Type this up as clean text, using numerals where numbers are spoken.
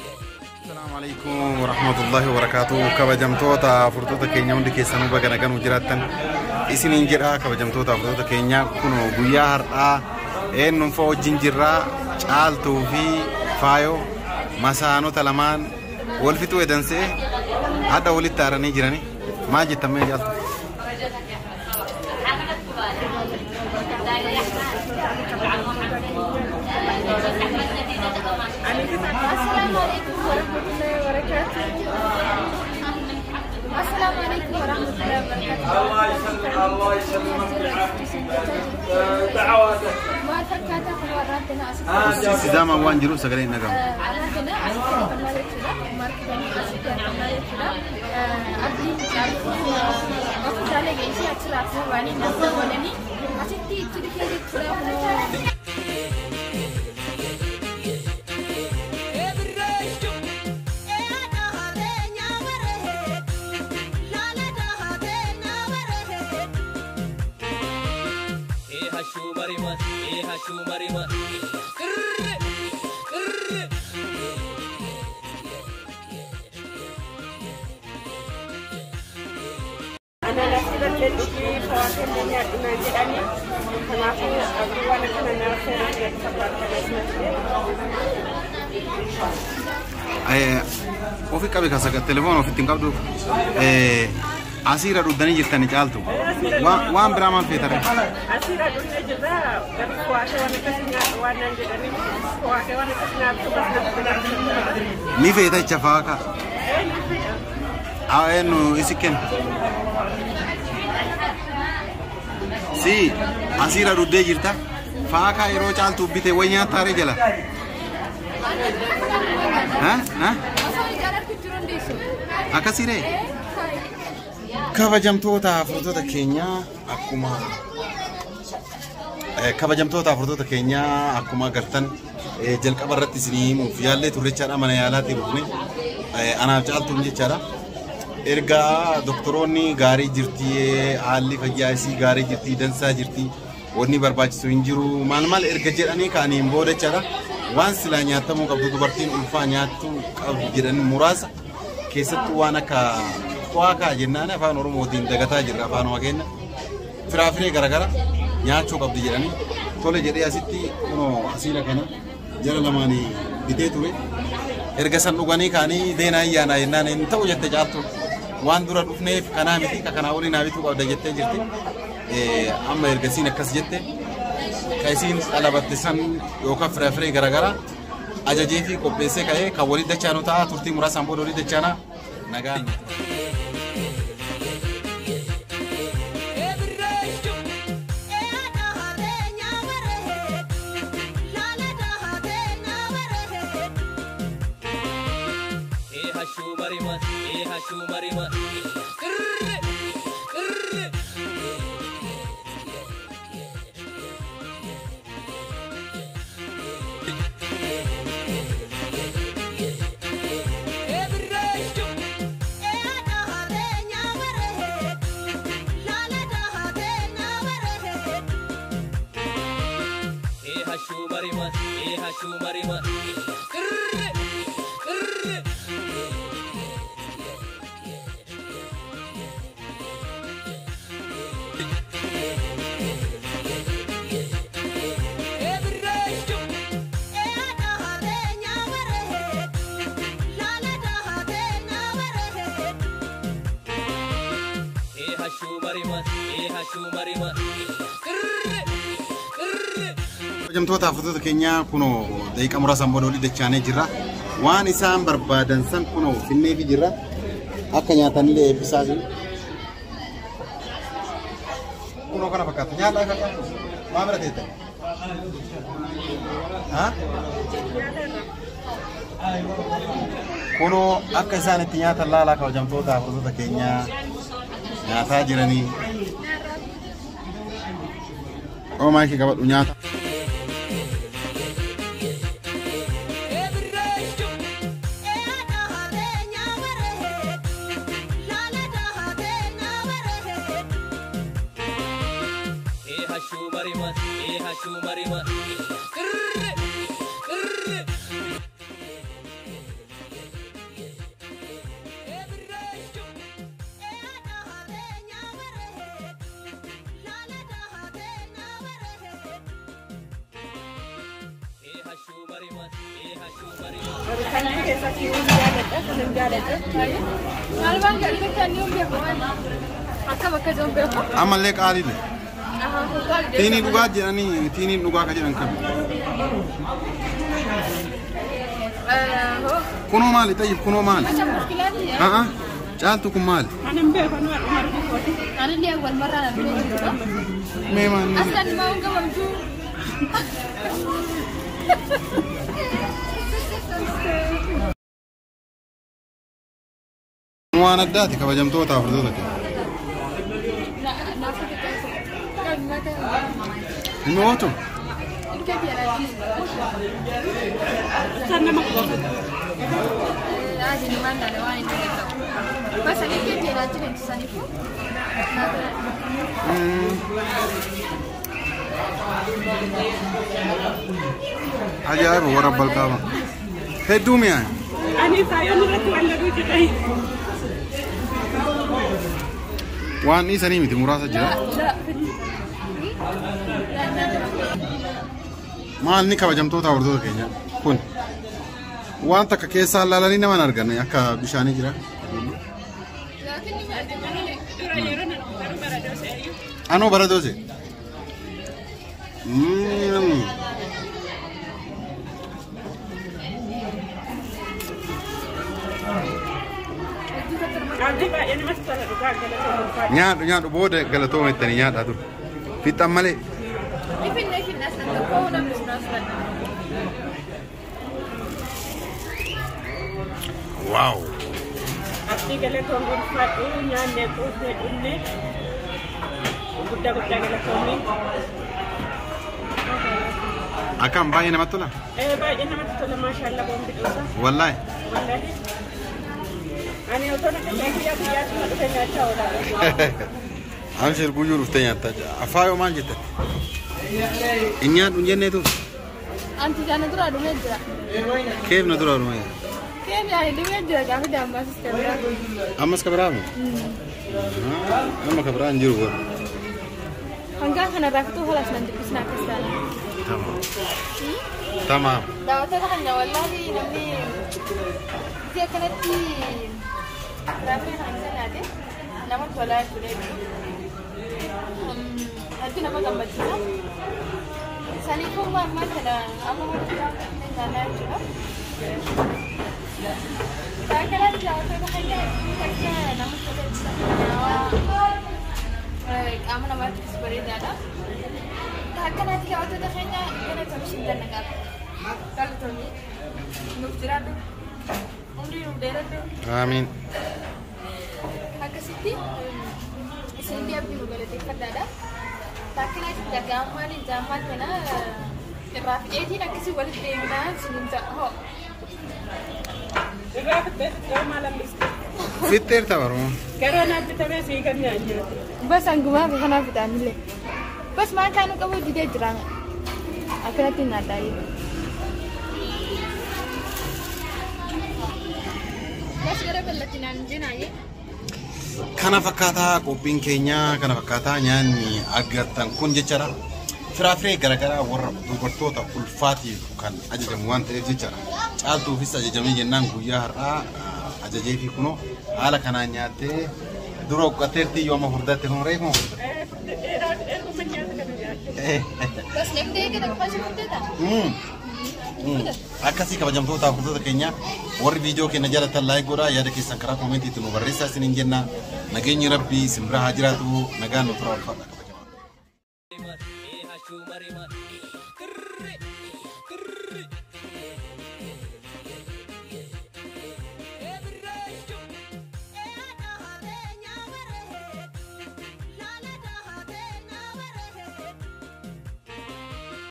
Assalamu alaikum warahmatullahi wabarakatuh. Kabajamtoota furtoota keenya hundi keessanuu baga nagaan jiraattan isiniin jedha. Kabajamtoota furtoota keenya kunoo guyyaa har'aa eenyuun fa'a wajjin jirraa Caaltuu fi Faayoo masaanota lamaan wal fixuu edansee hadha walitti aaranii jirani. Maal jettan mee Caaltu? Assalamu alaikum warahmatullahi wabarakatuh. Assalamu alaikum warahmatullahi wabarakatuh. الله يسلمك الله يسلمك بالعافيه دعواتك. Maal fakkaata kun warraattina asitti Sidaamaan waan jiruuf sagalee hin dhagahamu. Arraattina asitti argamaa jechuudha. Marketanii asitti argamaa jechuudha. Abdiin Caaltuun hospitaala geessee achirraa fuudhanii nama godhanii asitti itti dhufee jechuudha. Ana lafti bakkee dhugii fawaa nyaadhu naan jedhani. Kanaafuu abdii waan akkana naaf seeraan jedhu fakkaata. Ofi qabe kan sagal telefoon ofitti hin qabdu asiirra dhuddanii jirtani Caaltu. Waan biraa maal feetare? Asiirra dhufnee jirra garuu fawaakee waan akkasii nyaadhu waan naan jedhani. Fawaakee waan akkasii nyaadhu bas natti nyaadhu. Ni feeta jecha faaka. Eenyu isi kenna? Si asiirra dhuddee jirta. Faakaa yeroo Caaltu bite way nyaattaaree jala. Ha? Ha? Osoo ijaan argitu jiru hundeessu. Akkasiiree? Kabajamtoota furtoota keenyaa akkuma kabajamtoota furtoota keenyaa akkuma agartan jalqaba irratti isinii himuuf yaallee turre jechaadha. Mana yaalaatii dhufne anaaf Caaltuun jechaadha. Erga doktoroonni gaarii jirti, haalli fayyaa isii gaarii jirti, dansaa jirti, wanni barbaachisu hin jiru maal maal erga jedhanii ka'aniin booda jechaadha. Waan silaa nyaatamuu qabdu dubartiin ulfaa nyaattuu qabdu jedhan muraasa keessattuu waan akka waakaa jennaan afaan Oromootiin dagataa jirra afaanuma keenya firaafiree garaagara nyaachuu qabdi jedhanii tole jedhee asitti kunoo asiila kana jara lamaanii bitee ture. Erga san dhuganii ka'anii deenaa ayyaanaa jennaan hin ta'u jette Caaltu. Waan dura dhufneef kanaa miti ka kanaa olii naa bituu qabda jettee jirti. Amma ergasiin akkas jette ka isiin dhalabatte san yookaan firaafiree garaagaraa ajajee fi qopheessee ka'ee kan walii dachaanu ta'a turtii muraasaan booda walii dachaanaa nagaan. Kabajamtoota haftoota keenyaa kunoo daqiiqaa muraasaan booda olii dachaanee jirra. Waan isaan barbaadan san kunoo finneefi jirra. Akka nyaatanillee eebbisaa jiru. Kunoo kana fakkaata. Nyaata akka nyaatu. Maa bira teetta? Kunoo akka isaan itti nyaatan laalaa kabajamtoota haftoota keenyaa nyaataa jiranii. Oo maayikii qabadhu nyaata. Hashuu barima, Kanneen keessaa kiwwii jaalladha. Kanan jaalladha. Maal waan galgala ni beeku akka bakka jiru beeku. Ammallee qaaliidha. Tiinii dhugaa jedhanii tiiniin dhugaa ka jedhan kami? Kunoo maali tayyib kunoo maali? A'a caaltu kun maali? Anan beeku anuma dhuma argu. Anillee wal marraa na bira jechuudha. Mee maali? Aslan maa hunga mamtuu. Waan addaati kabajamtoota hordoftoota keenya. Inni ootu? Isaan nama qofa. Ajaa'iba warra balkaaba. Hedduu mi'aaye. Ani faayoon irratti waan laduu jedhee. Waan dhiisanii miti muraasa jira. Maal ni kabajamtoota hordoftoota keenya kun waan takka keessaa laalanii nama hin arganne akka bishaanii jira. Dura yeroo nan garuu baradoo se'ayyuu. Anoo baradoo se. Abdii baay'ee namatti tola dhugaa galatoomuu. Nyaadhu nyaadhu booda galatooma jettanii nyaadhaa ture. Fixan malee. Waaw. Abdii galatoon ulfaadhu nyaannee quufnee dhugne guddaa guddaa galatoomii. Akkam baay'ee namatti tola. Baay'ee namatti tola maashaallaa boombi dhuusa. Wallaahi. Wallaahi. Ani otoo na dhufee guyyaa guyyaatti na dhufe nyaachaa oola. Amshir guyyuu dhuftee nyaattaa jira. Afaayoo maal jette? Hin nyaadhu hin jennee ture. Anti jaana dura dhumee jira. Keef na dura dhumee. Keef yaani dhumee jira gaafa daambaasis kan biraa. Ammas ka biraa moo? Amma ka biraa hin jiru godhu. Hangaa kanarraa fituu halas nan dubbisna akkas taana. Tamaam. Tamaam. Daawwattoota keenya wallaahi namni biyya kanatti firaafiree kana keessa nyaate namatti tolaa jechuudha. Hedduu nama gammachiisa. Saniifuu ammaa kana amma walitti nyaannaa jechuudha. Akkanatti daawwattoota keenya hedduu takka namatti tola jechuudha. Qaama namaattis bareedaadha. Akkanatti daawwattoota keenya gara kamishin dannaqaadha. Galatoomii nuuf jiraadhu. Umrii nuuf dheeradhu. Amiin. Akkasitti isinillee abdii nu galateeffadhaadha. Akkanatti dagaammaan jaammaan kana irraa fidheetiin akkasii walitti deebinaa isiniin ta'a. Hoo. Irraa fittee fittee maal hambiste? Fixxeerta baruma. Garuu naaf bitamee sii kan nyaanyaate. Bas hangumaa fi kanaaf fixaanillee. Bas maal kaanuu qabu didee jira. Akkanatti nyaadhaa. Bas gara bal'atinaan jenaaye. Kana fakkaataa qophiin keenya kana fakkaataa nyaanni agartan kun jechaadha. Firaafiree garaagaraa warra dubartoota ulfaatiif kan ajajamu waan ta'eef jechaadha. Caaltuufis ajajamee jennaan guyyaa har'aa ajajee fi kunoo haala kanaan nyaattee dura uqqatteerti yoo amma furdatte kun reefu furdatte. Erguma nyaata kana nyaatte. Bas namni eegata qofa si furdata. Akkasii kabajamtoota hordoftoota keenya warri viidiyoo keenya jaalatan like godhaa yaada keessan karaa koomentiitti nu barreessaa isiniin jenna. Nageenyi rabbii isin bira haa jiraatu nagaan nu tura ulfaadha kabajamaa.